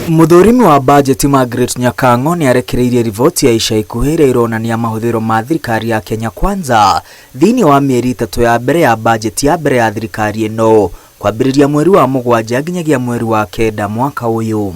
Mũthũrimi wa bajeti Margaret Nyakang'o nĩ arekereirie riboti ya ica ikuhĩ ĩrĩa ĩronania mahũthĩro ma thirikari ya Kenya Kwanza thĩinĩ wa mĩeri ĩtatũ ya mbere ya bajeti ya mbere ya thirikari ĩno kwambĩrĩria mweri wa mũgwanja nginyagia mweri wa kenda mwaka ũyũ.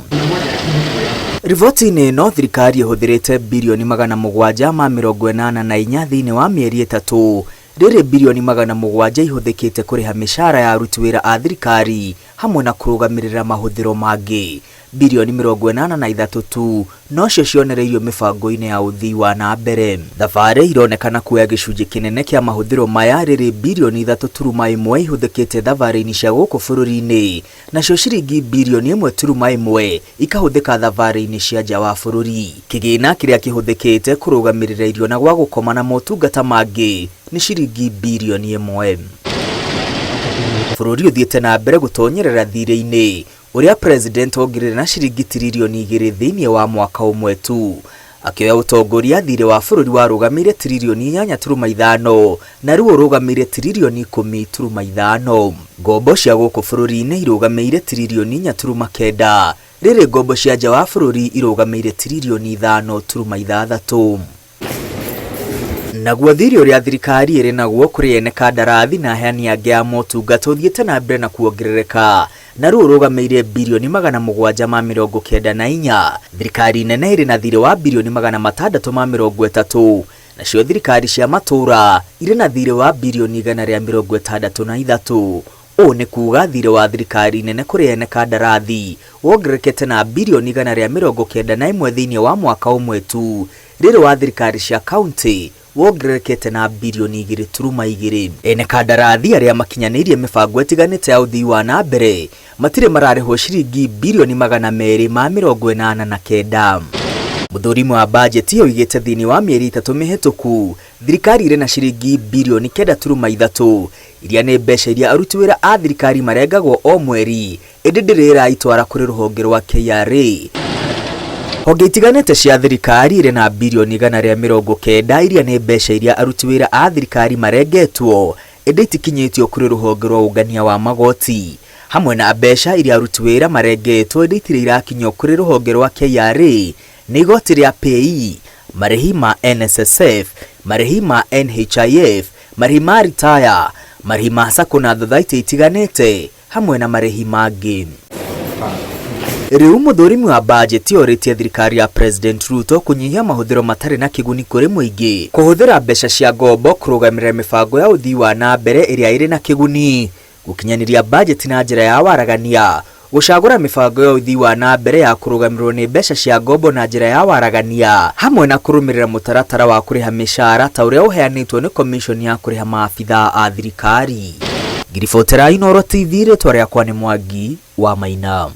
Riboti-inĩ ĩno thirikari ĩhũthĩrĩte birioni 784 thĩinĩ wa mĩeri ĩtatũ, rĩrĩ birioni 700 ihũthĩkĩte kũrĩha mĩcara ya aruti wĩra a thirikari hamwe na kũrũgamĩrĩra mahũthĩro mangĩ. Birioni 83 tu nocio cionereirio mĩbango-inĩ ya ũthii wa na mbere. Thabarĩ ironekana kuoya gĩcunjĩ kĩnene kĩa mahũthĩro maya, rĩrĩ birioni 3.1 ihũthĩkĩte thabarĩ-inĩ cia gũkũ bũrũri-inĩ, nacio ciringi birioni 1.1 ikahũthĩka thabarĩ-inĩ cia nja wa bũrũri. Kĩgĩna kĩrĩa kĩhũthĩkĩte kũrũgamĩrĩra irio na gwa gũkoma na motungata mangĩ nĩ ciringi birioni 1. Bũrũri ũthiĩte na mbere gũtonyerera thirĩ-inĩ ũrĩa President ongerere na ciringi tiririoni 2 thĩinĩ wa mwaka ũmwe tu. Akĩoya ũtongoria thirĩ wa bũrũri warũgamĩire tiririoni 8.5 na rĩu ũrũgamĩire tiririoni 10.5. Ngombo cia gũkũ bũrũri-inĩ irũgamĩire tiririoni 4.9, rĩrĩ ngombo cia nja wa bũrũri irũgamĩire tiririoni 5.6. Naguo thirĩ ũrĩa thirikari ĩrĩ naguo kũrĩ ene kandarathi na aheani angĩ a motungata ũthiĩte na mbere na kuongerereka, na rĩu ũrũgamĩire birioni 794. Thirikari nene ĩrĩ na thirĩ wa birioni 630, nacio thirikari cia matũũra irĩ na thirĩ wa birioni 163. Ũũ nĩ kuuga thirĩ wa thirikari nene kũrĩ ene kandarathi wongererekete na birioni 191 thĩinĩ wa mwaka ũmwe tu, rĩrĩ wa thirikari cia kaunti wongererekete na birioni 2.2. Ene kandarathi arĩa makinyanĩirie mĩbango ĩtiganĩte ya ũthii wa na mbere matirĩ mararĩhwo ciringi birioni 289. Mũthũrimi wa bajeti oigĩte thĩinĩ wa mĩeri ĩtatũ mĩhĩtũku thirikari ĩrĩ na ciringi birioni 9.3 iria nĩ mbeca iria aruti wĩra a thirikari marengagwo o mweri, ĩndĩ ndĩrĩ ĩraitwara kũrĩ rũhonge rwa KRA. Honge itiganĩte cia thirikari irĩ na birioni 190 iria nĩ mbeca iria aruti wĩra a thirikari marengetwo, ĩndĩ itikinyĩtio kũrĩ rũhonge rwa ũngania wa magoti. Hamwe na mbeca iria aruti wĩra marengetwo ĩndĩ itirĩ irakinyio kũrĩ rũhonge rwa KRA nĩ igoti rĩa PAYE, marĩhi ma NSSF, marĩhi ma NHIF, marĩhi ma ritaya, marĩhi ma SACCO na thothaitĩ itiganĩte hamwe na marĩhi mangĩ. Rĩu mũthũrimi wa bajeti orĩtie thirikari ya President Ruto kũnyihia mahũthĩro matarĩ na kĩguni kũrĩ mũingĩ, kũhũthĩra mbeca cia ngombo kũrũgamĩrĩra mĩbango ya ũthii wa na mbere ĩrĩa ĩrĩ na kĩguni, gũkinyanĩria bajeti na njĩra ya waragania, gũcagũra mĩbango ya ũthii wa na mbere ya kũrũgamĩrĩrwo nĩ mbeca cia ngombo na njĩra ya waragania, hamwe na kũrũmĩrĩra mũtaratara wa kũrĩha mĩcara ta ũrĩa ũheanĩtwo nĩ komishoni ya kũrĩha maabithaa a thirikari. Ngiribotera Inooro TV, rĩtwa rĩakwa nĩ Mwangi wa Maina.